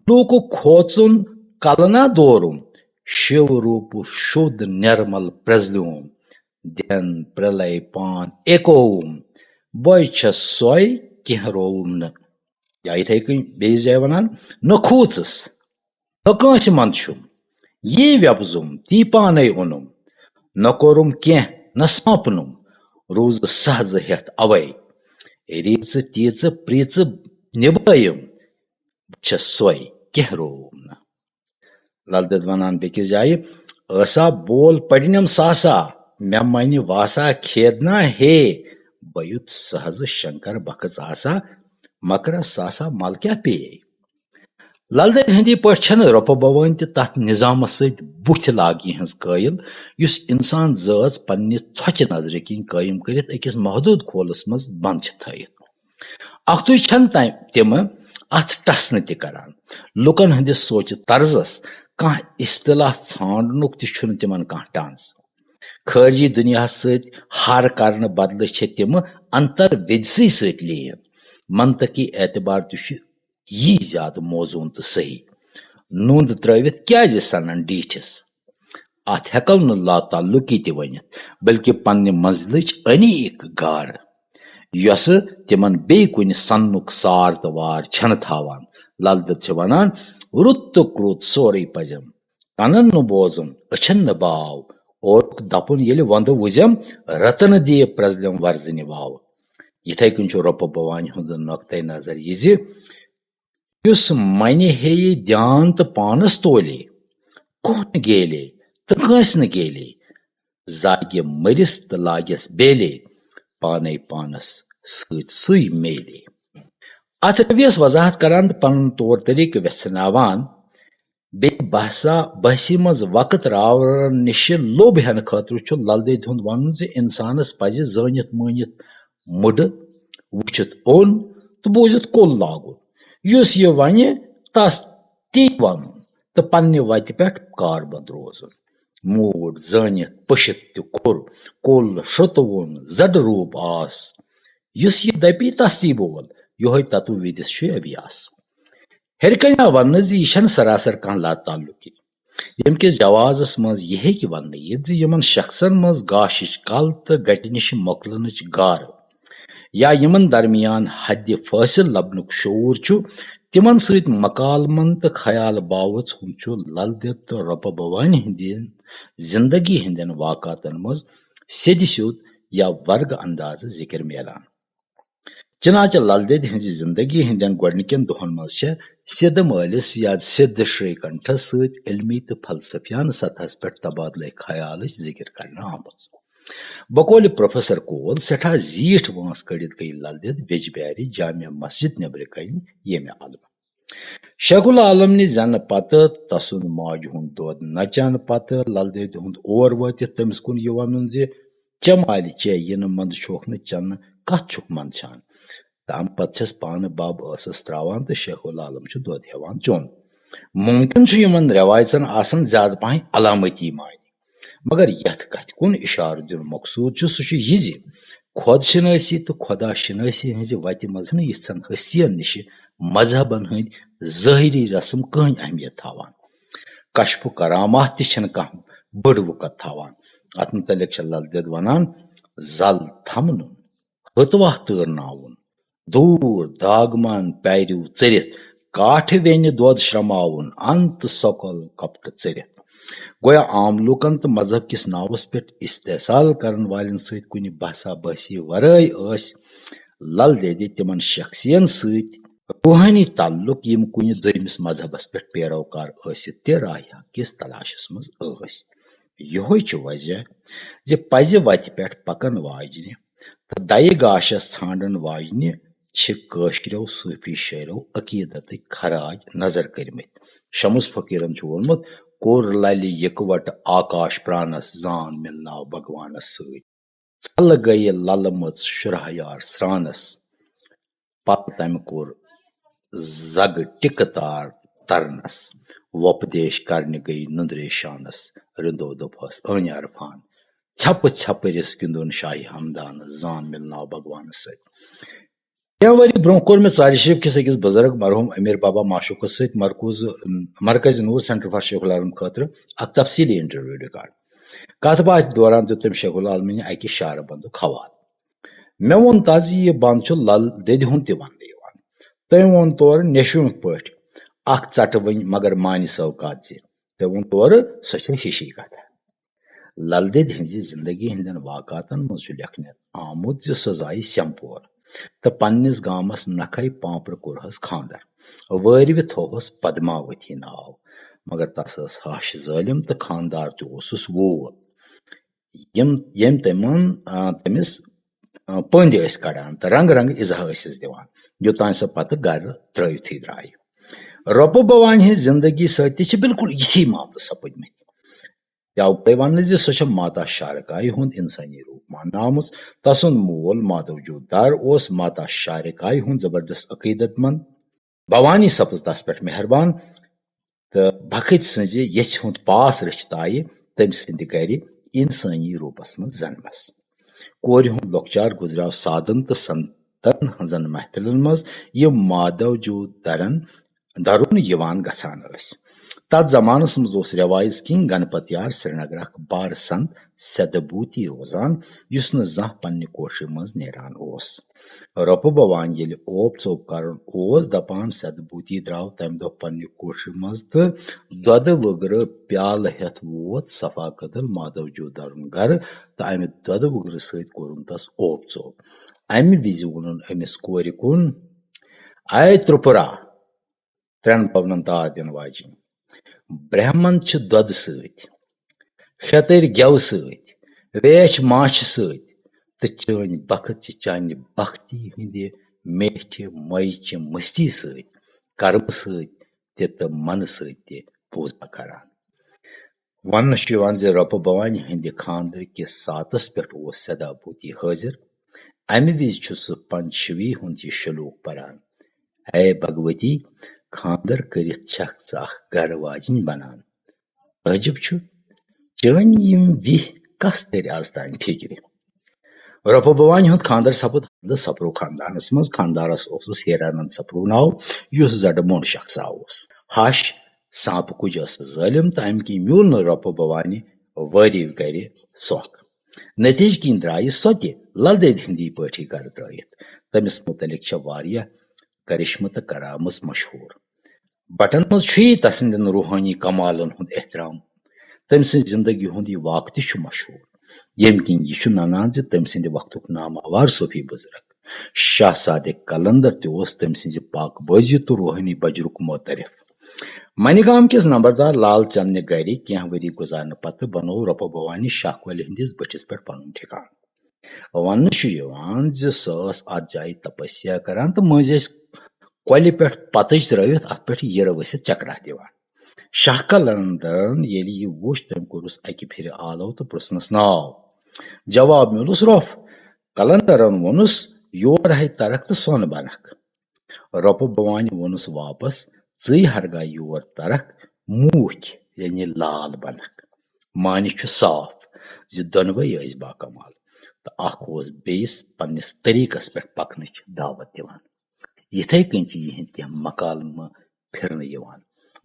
لوٗکُک کھوژُن کلہٕ نا دورُم، شِو روٗپہٕ شُد نِرمل پرٛزلیوم، دٮ۪ن پرٛلے پان ایکووُم، بۄے چھَس سۄے کینٛہہ رووُم نہٕ۔ یا یِتھَے کٔنۍ بیٚیِس جایہِ وَنان، نہ کھوٗژٕس، نہ کٲنٛسہِ منٛدچھُم، یی وٮ۪پزُم، تی پانَے اوٚنُم، نہ کوٚرُم کینٛہہ، نہ سانٛپنُم، روٗزٕ سہزٕ ہٮ۪تھ اَوَے، ریٖژٕ تیٖژٕ پریٖژٕ نِبٲیِم، بہٕ چھَس سۄے، کینٛہہ رووُم نہٕ۔ لل دٮ۪د ونان بیٚکِس جایہِ، ٲسا بول پرنم ساسا، مےٚ منہِ واسا کھیدنا ہے، بہٕ یُتھ سہزٕ شنکر بخژ آسا، مکرس ساسا مل کیٛاہ پیٚیے؟ لل دٮ۪د ہٕنٛدی پٲٹھۍ چھَنہٕ رۄپہٕ بوٲنۍ تہِ تتھ نظامس سۭتۍ بُتھِ لاگہِ ہٕنٛز قٲیِل، یُس انسان زٲژ پننہِ ژھۄچہِ نظرِ کِنۍ قٲیِم کٔرِتھ أکِس محدوٗد کھولس منٛز بند چھِ تھٲیِتھ۔ اکھتُے چھَنہٕ تَمہِ، تِمہٕ اتھ ٹسنہٕ تہِ کران۔ لُکن ہٕنٛدِس سونچہِ طرزس کانٛہہ اصطلاح ژھانڈنُک تہِ چھُنہٕ تِمن کانٛہہ ٹنز۔ خارجی دُنیاہس سۭتۍ ہر کرنہٕ بدلہٕ چھِ تِمہٕ انتر وِدسٕے سۭتۍ لیٖن۔ منطقی اعتبار تہِ چھُ یی زیادٕ موزوٗن تہٕ صحیح۔ نوٗنٛد ترٲوِتھ کیازِ سنن ڈیٖٹھِس؟ اتھ ہٮ۪کو نہٕ لاتعلقی تہِ ؤنِتھ، بلکہِ پننہِ منزلٕچ انیٖک گارٕ، یۄسہٕ تِمن بیٚیہِ کُنہِ سننُک سار تہٕ وار چھنہٕ تھاوان۔ لل دٮ۪د چھِ ونان، رُت تہٕ کرُت سورُے پزٮ۪م، کنن نہٕ بوزُن، أچھن نہٕ باو، اورُک دپُن ییٚلہِ وندٕ وُزٮ۪م، رتن دیٖپ پرزلٮ۪م ورزنہِ واوٕ۔ یِتھے کٔنۍ چھُ رۄپہٕ بوانہِ ہُنٛد نۄقطے نظر یہِ زِ یُس منہِ ہیٚیہِ دھیان تہٕ پانس تولے، کانٛہہ نہٕ گیلے تہٕ کٲنٛسہِ نہٕ گیلے، زاگہِ مٔرِس تہٕ لاگٮ۪س بیلے، پانے پانس سۭتۍ سُے میلے۔ اتھ رویس وضاحت کران تہٕ پنُن طور طریقہٕ ویژھناوان، بیٚیہِ بحثا بحثی منٛز وقت راورن نِشہِ لوٚب ہٮ۪نہٕ خٲطرٕ چھُ لل دٮ۪دِ ہُنٛد ونُن زِ انسانس پزِ زٲنِتھ مٲنِتھ مُڈٕ، وُچھِتھ اوٚن تہٕ بوٗزِتھ کوٚل لاگُن۔ یُس یہِ ونہِ، تس تی ونُن تہٕ پننہِ وتہِ پٮ۪ٹھ کاربند روزُن۔ موٗڈ زٲنِتھ پٔشِتھ تہِ کوٚر، کوٚل شرٛتوُن، زڈ روٗپ آس۔ یُس یہِ دپی، تس تی بول، یِہوٚے تتوٕ وِدِس چھُ ابیاس۔ ہیٚرِ کنہِ آو وننہٕ زِ یہِ چھنہٕ سراسر کانٛہہ لاتعلقی، ییٚمہِ کِس جوازس منٛز یہِ ہیٚکہِ وننہٕ یِتھ زِ یِمن شخصن منٛز گاشِچ کل تہٕ گٹہِ نِش مۄکلنٕچ گارٕ، یا یِمن درمیان حدِ فٲصل لبنُک شعور چھُ، تِمن سۭتۍ مکالمن تہٕ خیال باوژ ہُنٛد چھُ لل دٮ۪د تہٕ رۄپہٕ بوانہِ ہٕنٛدِ زندگی ہٕنٛدٮ۪ن واقعاتن منٛز سیٚدِ سیوٚد یا ورگہٕ اندازٕ ذِکر میلان۔ چنانچہ لل دٮ۪دِ ہٕنٛزِ زندگی ہٕنٛدٮ۪ن گۄڈنِکٮ۪ن دۄہن منٛز چھےٚ سِدھ مٲلِس یا سِدھ شری کنٹھس سۭتۍ علمی تہٕ فلسفیانہٕ سطحس پٮ۪ٹھ تبادلہٕ خیالٕچ ذِکر کرنہٕ آمٕژ۔ بقولِ پروفیسر کول سٮ۪ٹھاہ زیٖٹھ وٲنٛس کٔڑِتھ گٔیہِ لل دٮ۪د ویجبیارِ جامع مسجد نیٚبرِ کنہِ ییٚمہِ عالمہٕ۔ شیخ العالم نہِ زٮ۪نہٕ پتہٕ، تسُنٛد ماجہِ ہُنٛد دۄد نہ چٮ۪نہٕ پتہٕ لل دٮ۪دِ ہُنٛد اور وٲتِتھ تٔمِس کُن یہِ ونُن زِ، "چے مالہِ، چے یِنہٕ منٛدٕ چھوکھ نہٕ چٮ۪نہٕ، کتھ چھُکھ منٛدچھان؟" تمہِ پتہٕ چھس پانہٕ بب ٲسس تراوان تہٕ شیخ العالم چھُ دۄد ہٮ۪وان چیوٚن۔ ممکن چھُ یِمن رٮ۪وایژن آسان زیادٕ پہن علامتی معنی، مگر یتھ کتھِ کُن اشارٕ دیُن مقصود چھُ، سُہ چھُ یہِ زِ خۄد شنٲسی تہٕ خۄدا شنٲسی ہٕنٛزِ وتہِ منٛز چھنہٕ یِژھن ہستین نِشہِ مذہبن ہٕنٛدۍ ظٲہری رسم کٕہٕنۍ اہمیت تھاوان۔ کشف و کرامات تہِ چھنہٕ کانٛہہ بٔڑ وُکت تھاوان۔ اتھ متعلق چھےٚ لل دٮ۪د ونان، "زل تھمنُن، ہتواہ تٲرناوُن، دوٗر داگمان پیرِو ژٔرِتھ، کاٹھٕ ویٚنہِ دۄد شرماوُن، انت سۄکل کپٹہٕ ژٔرِتھ۔" گویا عام لوٗکن تہٕ مذہب کِس ناوس پٮ۪ٹھ استحصال کرن والٮ۪ن سۭتۍ کُنہِ بحثا بحثی ورٲے ٲسۍ لل دٮ۪دِ تِمن شخصین سۭتۍ روحٲنی تعلق، یِم کُنہِ دوٚیمِس مذہبس پٮ۪ٹھ پیروکار ٲسِتھ تہِ راہہِ حق کِس تلاشس منٛز ٲسۍ۔ یِہوے چھُ وجہ زِ پزِ وتہِ پٮ۪ٹھ پکن واجنہِ تہٕ دَیہِ گاشس ژھانٛڈن واجنہِ چھِ کٲشرٮ۪و صوٗفی شٲعرو عقیٖدتٕکۍ خراج نظر کٔرمٕتۍ۔ شمس فقیٖرن چھُ ووٚنمُت، "کوٚر للہِ یِکوٹہٕ آکاش پرانس، زان مِلناو بھگوانس سۭتۍ۔" ژلہٕ گٔیہِ للہٕ مٔژ شُرہیار سرانس، پتہٕ تمہِ کوٚر زگہٕ ٹِکہٕ تار ترنس، وۄپدیش کرنہِ گٔیہِ نُندرے شانس، رِندو دوٚپہس ٲنۍ عرفان، ژھٮ۪پہٕ ژھٮ۪پہٕ رِس گِندُن شاہہِ ہمدانس، زان مِلناو بھگوانس سۭتۍ۔ کینٛہہ ؤری برونٛہہ کوٚر مےٚ ژارِ شریف کِس أکِس بُزرگ مرحوم امیر بابا معشوقس سۭتۍ مرکوز، مرکز نور سینٹر فار شیخ العالم خٲطرٕ اکھ تفصیلی انٹرویو ریکارڈ۔ کتھ باتھِ دوران دیُت تٔمۍ شیخ العالمٕنہِ اکہِ شعرٕ بندُک حوالہٕ۔ مےٚ ووٚن تس زِ یہِ بند چھُ لل دٮ۪دِ ہُنٛد تہِ وننہٕ یِوان۔ تٔمۍ ووٚن تورٕ نیشوٕنۍ پٲٹھۍ، "اکھ ژٹہٕ وٕنۍ مگر مانہِ سوکات زِ۔" تٔمۍ ووٚن تورٕ، "سۄ چھےٚ ہِشی کتھا۔" لل دٮ۪دِ ہٕنٛزِ زندگی ہٕنٛدٮ۪ن واقعاتن منٛز چھُ لیکھنہٕ آمُت زِ سۄ زایہِ سیمپور تہٕ پننِس گامس نکھے پانپرٕ کوٚرہس خاندر۔ وٲرۍوِ تھووہس پدماوتی ناو، مگر تس ٲس ہش ظٲلم تہٕ خاندار تہِ اوسُس وول۔ یِم، ییٚمۍ تِمن، آ، تٔمِس، آ، پٔنٛدۍ ٲسۍ کڑان تہٕ رنگہٕ رنگہٕ ایزا ٲسِس دِوان، یوٚتام سۄ پتہٕ گرٕ ترٲوتھٕے درایہِ۔ رۄپہٕ بھوانہِ ہٕنٛز زندگی سۭتۍ تہِ چھِ بالکل یِتھی معاملہٕ سپٕدمٕتۍ۔ یاو تۄہہِ وننہٕ زِ سۄ چھےٚ ماتا شارکایہِ ہُنٛد انسٲنی روٗپ ماننہٕ آمٕژ۔ تسُنٛد مول مادو جوٗ در اوس ماتا شارکایہِ ہُنٛد زبردست عقیدت مند۔ بھوانی سپٕز تس پٮ۪ٹھ مہربان تہٕ بخت سٕنٛزِ یژھِ ہُنٛد پاس رٔچھِتھ آیہِ تٔمۍ سٕنٛدِ گرِ انسٲنی روٗپس منٛز جنمس۔ کورِ ہُنٛد لۄکچار گُزریو سادن تہٕ سنتن ہٕنٛزن محفلن منٛز، یِم مادو جوٗ درن درُن یِوان گژھان ٲسۍ۔ تتھ زمانس منٛز اوس رٮ۪وایز کِنۍ گنپت یار سرینگرک بار سنت سیدٕ بوٗتی روزان، یُس نہٕ زانٛہہ پننہِ کوٹھرِ منٛز نیران اوس۔ رۄپہٕ بھوان ییٚلہِ اوپ ژوپ کران اوس، دپان، سیدٕ بوٗتی درٛاو تمہِ دۄہ پننہِ کوٹھرِ منٛز تہٕ دۄدٕ وٕگرٕ پیالہٕ ہٮ۪تھ ووت صفا کدل مادو جوٗ درُن گرٕ تہٕ امہِ دۄدٕ وٕگرٕ سۭتۍ کوٚرُن تس اوپ ژوپ۔ امہِ وِزِ ووٚنُن أمِس کورِ کُن، "اے ترٛپرا، ترٛٮ۪ن بونن داد دِنہٕ واجِنۍ، برہمن چھِ دۄدٕ سۭتۍ، کھیتٕرۍ گٮ۪وٕ سۭتۍ، ویچھ ماچھِ سۭتۍ، تہٕ چٲنۍ بخت چھِ چانہِ بختی ہٕنٛدِ میٹھِ مۄیہِ چہِ مستی سۭتۍ، کرمہٕ سۭتۍ تہِ تہٕ منہٕ سۭتۍ تہِ پوٗزا کران۔" وننہٕ چھُ یِوان زِ رۄپہٕ بھوانہِ ہٕنٛدِ خانٛدرٕ کِس ساتس پٮ۪ٹھ اوس سیدا بوٗتی حٲضِر۔ امہِ وِزِ چھُ سُہ پنچ شوی ہُنٛد یہِ شلوک پران، "اے بھگوتی، خانٛدر کٔرِتھ چھکھ ژٕ اکھ گرٕ واجِنۍ بنان۔ عٲجِب چھُ، چٲنۍ یِم وِہۍ کس تٔرۍ از تام فِکرِ؟" رۄپہٕ بھوانہِ ہُنٛد خانٛدر سپُد حمدٕ سپرو خاندانس منٛز۔ خانٛدارس اوسُس ہیرانند سپرو ناو، یُس زڈٕ موٚنڈ شخصا اوس۔ ہش سانپہٕ کُج ٲسٕس ظٲلم تہٕ امہِ کِنۍ میوٗل نہٕ رۄپہٕ بھوانہِ وٲرِو گرِ سۄکھ۔ نتیجہٕ کِنۍ درٛایہِ سۄ تہِ لل دٮ۪دِ ہٕنٛدی پٲٹھی گرٕ ترٲوِتھ۔ تٔمِس مُتعلق چھےٚ واریاہ کرشمہٕ تہٕ کرامژ مشہوٗر۔ بٹن منٛز چھُ یی تسٕنٛدٮ۪ن روحٲنی کمالن ہُنٛد احترام۔ تٔمۍ سٕنٛزِ زندگی ہُنٛد یہِ واقعہٕ تہِ چھُ مشہوٗر، ییٚمہِ کِنۍ یہِ چھُ ننان زِ تٔمۍ سٕنٛدِ وقتُک ناماوار صوفی بزرگ شاہ صادق قلندر تہِ اوس تٔمۍ سٕنٛزِ پاک بٲزی تہٕ روحٲنی بجرُک معترف۔ منی گام کِس نمبردار لال چند نہِ گرِ کینٛہہ ؤری گُزارنہٕ پتہٕ بنوو رۄپہٕ بھوانی شاہ کۄلہِ ہٕنٛدِس بٔٹھِس پٮ۪ٹھ پنُن ٹھِکانہٕ۔ وننہٕ چھُ یِوان زِ سۄ ٲس اتھ جایہِ تپسیا کران تہٕ مٔنٛزۍ ٲسۍ کۄلہِ پٮ۪ٹھ پتٕج ترٲوِتھ اتھ پٮ۪ٹھ یِرٕ ؤسِتھ چکرا دِوان۔ شاہ قلندرن ییٚلہِ یہِ وُچھ، تٔمۍ کوٚرُس اکہِ پھِرِ آلو تہٕ پرٛژھنس ناو۔ جواب میوٗلُس روف۔ قلندرن ووٚنُس، "یور ہے ترکھ تہٕ سۄن بنکھ۔" رۄپہٕ بھوانہِ ووٚنُس واپس، "ژٕے ہرگاہ یور ترکھ، موٗکھۍ یعنی لال بنکھ۔" معنی چھُ صاف زِ دۄنوَے ٲسۍ باکمال تہٕ اکھ اوس بیٚیِس پننِس طریٖقس پٮ۪ٹھ پکنٕچ دعوت دِوان۔ یِتھے کٔنۍ چھِ یِہنٛدۍ کینٛہہ مکالمہٕ پھِرنہٕ یِوان۔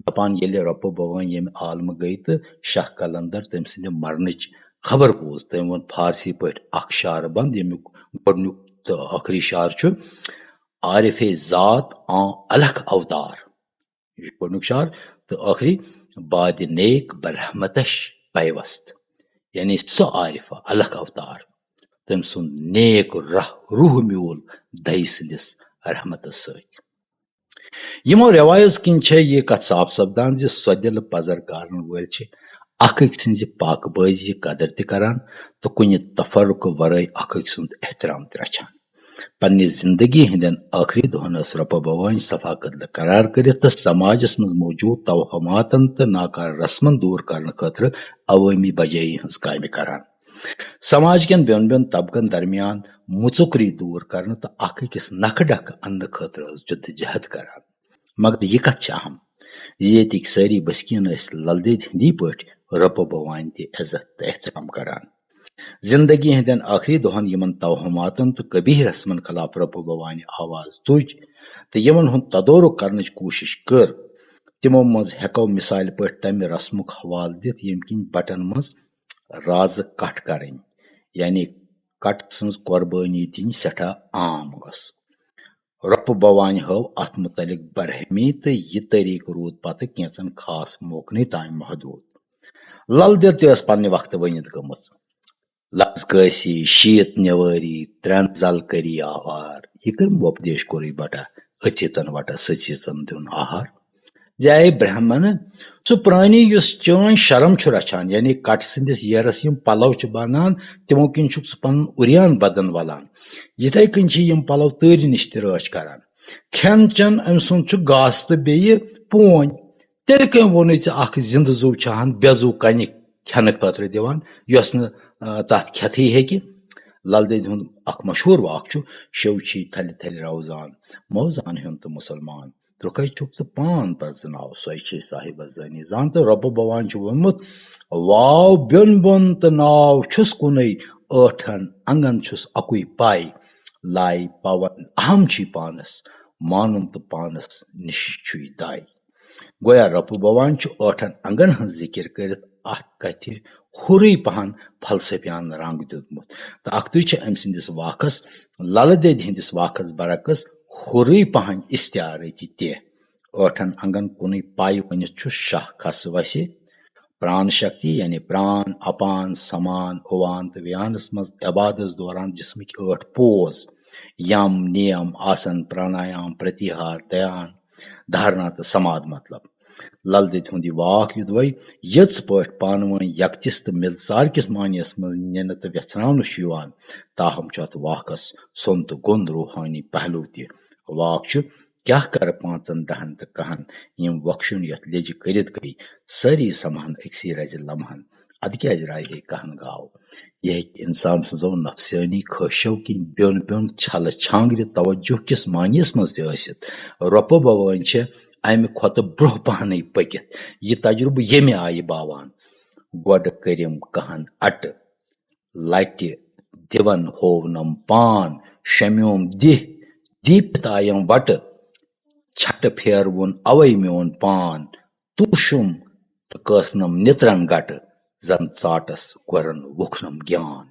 دپان ییٚلہِ رۄپہٕ بھوٲنۍ ییٚمہِ عالمہٕ گٔے تہٕ شاہ قلندر تٔمۍ سٕنٛدِ مرنٕچ خبر بوٗز، تٔمۍ ووٚن فارسی پٲٹھۍ اکھ شعرٕ بند، ییٚمیُک گۄڈنیُک تہٕ ٲخری شعر چھُ، "عارف ذات آں الکھ اوتار۔" یہِ چھُ گۄڈنیُک شعر۔ تہٕ ٲخری، "بادِ نیک برحمتش پیوست"، یعنی سُہ عارف الکھ اوتار، تٔمۍ سُنٛد نیک رح-، روح میوٗل دَے سٕنٛدِس رحمتس سۭتۍ۔ یِمو رٮ۪وایژ کِنۍ چھےٚ یہِ کتھ صاف سپدان زِ سۄدِلہٕ پزر گارن وٲلۍ چھِ اکھ أکۍ سٕنٛزِ پاک بٲزی قدر تہِ کران تہٕ کُنہِ تفرقہٕ ورٲے اکھ أکۍ سُنٛد احترام تہِ رچھان۔ پننہِ زندگی ہٕنٛدٮ۪ن ٲخری دۄہن ٲس رۄپہٕ بھوٲنۍ صفا قدلہٕ قرار کٔرِتھ تہٕ سماجس منٛز موجود توہماتن تہٕ ناکارٕ رسمن دوٗر کرنہٕ خٲطرٕ عوٲمی بجٲیی ہٕنٛز کامہِ کران۔ سماج کٮ۪ن بیوٚن بیوٚن طبقن درمیان مُژُکری دوٗر کرنہٕ تہٕ اکھ أکِس نکھٕ ڈکھٕ اننہٕ خٲطرٕ ٲس جدوجہد کران۔ مگر یہِ کتھ چھِ اہم زِ ییٚتِکۍ سٲری بسکیٖن ٲسۍ لل دٮ۪دِ ہٕنٛدی پٲٹھۍ رۄپہٕ بھوانۍ تہِ عزت تہٕ احترام کران۔ زندگی ہٕنٛدٮ۪ن ٲخری دۄہن یِمن توہماتن تہٕ قبیح رسمن خلاف رۄپہٕ بھوانہِ آواز تُج تہٕ یِمن ہُنٛد تدورُک کرنٕچ کوٗشش کٔر، تِمو منٛز ہٮ۪کو مثالہِ پٲٹھۍ تمہِ رسمُک حوالہٕ دِتھ، ییٚمہِ کِنۍ بٹن منٛز رازٕ کٹھ کرٕنۍ، یعنی کٹھ سٕنٛز قۄربٲنی دِنۍ سٮ۪ٹھاہ عام ٲس۔ رۄپہٕ بھوانہِ ہٲو اتھ متعلق برہمی تہٕ یہِ طریقہٕ روٗد پتہٕ کینٛژن خاص موقعن تام محدوٗد۔ لل دٮ۪د تہِ ٲس پننہِ وقتہٕ ؤنِتھ گٔمٕژ، "لز کٲسی، شیٖت نٮ۪وٲری، ترٛٮ۪ن زل کٔری آوار۔" یہِ کٔمۍ وۄپدیش کوٚرُے بٹا، أژیٖتن وٹس سٔژیٖتن دیُن آہار۔ زِ اے برہمن، سُہ پرانی یُس چٲنۍ شرم چھُ رچھان، یعنی کٹ سٕنٛدِس ییرس یِم پلو چھِ بنان، تِمو کِنۍ چھُکھ ژٕ پنُن عریان بدن ولان۔ یِتھے کٔنۍ چھِ یِم پلو تۭرِ نِش تہِ رٲچھ کران۔ کھٮ۪ن چٮ۪ن أمۍ سُنٛد چھُ گاسہٕ تہٕ بیٚیہِ پونۍ۔ تیٚلہِ کٔمۍ ووٚنُے ژےٚ اکھ زِندٕ زُو چھِ ہن بے زُو کنہِ کھٮ۪نہٕ خٲطرٕ دِوان، یۄس نہٕ، آ، تتھ کھٮ۪تھٕے ہیٚکہِ؟ لل دٮ۪دِ ہُنٛد اکھ مشہوٗر واکھ چھُ، "شیو چھی تھلہِ تھلہِ روزان، موزان ہیوٚن تہٕ مُسلمان۔ درٛوٚکھے چھُکھ ژٕ پان پرزٕناو، سۄے چھے صاحبس زٲنی زان۔" تہٕ رۄبہٕ بھوان چھُ ووٚنمُت، "واو بیوٚن بۄن تہٕ ناو چھُس کُنُے، ٲٹھن انگن چھُس اکُے پاے۔ لایہِ پاون اہم چھُے پانس، مانُن تہٕ پانس نِش چھُے داے۔" گویا رۄپہٕ بھوان چھُ ٲٹھن انگن ہٕنٛز ذِکِر کٔرِتھ اتھ کتھِ ہُرُے پہن فلسفیانہٕ رنگ دیُتمُت۔ تہٕ اکھتُے چھِ أمۍ سٕنٛدِس واکھس، للہٕ دٮ۪دِ ہٕنٛدِس واکھس برعکس، ہُرُے پہن استعارٕ تہِ تہِ۔ ٲٹھن انگن کُنُے پاے ؤنِتھ چھُ شاہ کھس وسہِ پران شکتی، یعنی پران، اپان، سمان، اوان تہٕ ویانس منٛز عبادس دوران جسمٕکۍ ٲٹھ پوز، یم، نیم، آسن، پرانایام، پرتیہار، دیان، دھارنا تہٕ سماد مطلب۔ لل دٮ۪دِ ہُنٛد یہِ واکھ یُدوے یٔژ پٲٹھۍ پانہٕ وٲنۍ یکتِس تہٕ مِلژار کِس معنیَس منٛز نِنہٕ تہٕ وٮ۪ژھناونہٕ چھُ یِوان، تاہم چھُ اتھ واکھس سوٚن تہٕ گوٚن روحٲنی پہلو تہِ۔ واکھ چھُ، کیٛاہ کرٕ پانٛژن دہن تہٕ کہن، یِم وۄکھشُن یتھ لیٚجہِ کٔرِتھ گٔے، سٲری سمہن أکسٕے رزِ لمحن، ادٕ کیٛازِ راے ہے کہن گاو؟ یہِ ہیٚکہِ انسان سٕنٛزو نفسیٲنی خٲہشو کِنۍ بیوٚن بیوٚن چھلہٕ چھانگرِ توجہ کِس معنیَس منٛز تہِ ٲسِتھ۔ رۄپہٕ بوٲنۍ چھِ امہِ کھۄتہٕ برونٛہہ پہنے پٔکِتھ۔ یہِ تجربہٕ ییٚمہِ آیہِ باوان، گۄڈٕ کٔرِم کہن اٹہٕ، لٹہِ دِوان ہوونم پان، شمیوم دِہ، دیٖپِتھ آیم وٹہٕ، چھٹہٕ پھیروُن اوے میون پان، توشُم تہٕ کٲسنم نِترن گٹہٕ، زن ژاٹس گۄرن وُکھنم گیان۔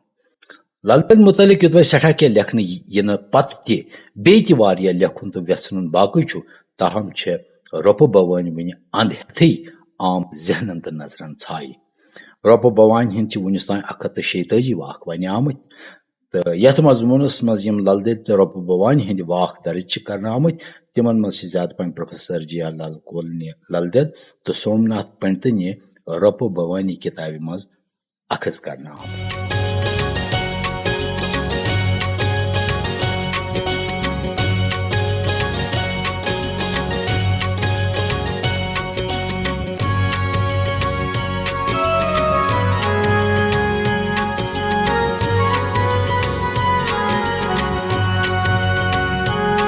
لل دٮ۪د متعلق یوٚدوے سٮ۪ٹھاہ کینٛہہ لیکھنہٕ یِنہٕ پتہٕ تہِ بیٚیہِ تہِ واریاہ لیکھُن تہٕ وٮ۪ژھنُن باقٕے چھُ، تاہم چھےٚ رۄپہٕ بوٲنۍ وُنہِ اند ہٮ۪تھٕے آمژ ذہنن تہٕ نظرن ژھایہِ۔ رۄپہٕ بوانہِ ہٕنٛدۍ چھِ وُنِس تام اکھ ہتھ تہٕ شیٚیہِ تٲجی واکھ وننہٕ آمٕتۍ۔ تہٕ یتھ مضموٗنس منٛز یِم لل دٮ۪د تہٕ رۄپہٕ بھوانی ہٕنٛدۍ واکھ درٕج چھِ کرنہٕ آمٕتۍ، تِمن منٛز چھِ زیادٕ پہم پروفیسر جی آر لال کول نہِ لل دٮ۪د تہٕ سومناتھ پنڈتہٕ نہِ رۄپہٕ بھوانی کتابہِ منٛز اخذ کرنہٕ آمٕتۍ۔